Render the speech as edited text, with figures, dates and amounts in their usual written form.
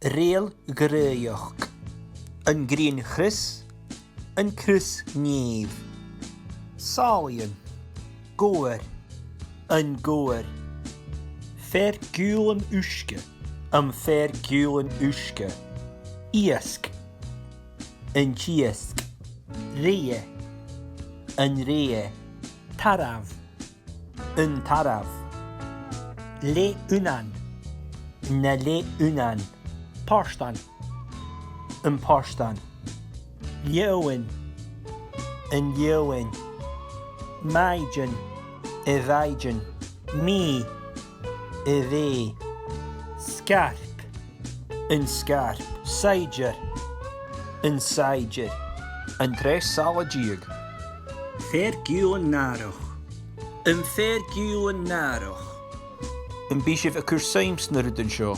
Réal ghréach. An grianchrios, an crios neimh. Salainn. Gabhar. An gabhar. Fear gualann uisce. An fear gualann uisce. Iasc. An t-iasc. Réidhe. An réidhe. Tarbh. An tarbh. Leath-fhionnán. Na leath-fhionnáin. Páisteán. An páisteán. Leamhain. An leamhain. Maighdean. A mhaighdean. Mí. A mhí. Scairp. An scairp. Saighdiúir. An saighdiúir. An 13 sála. Fear gualann náireach. An fear gualann náireach. An mbíonn sibh ag cur suim sna rudaí seo?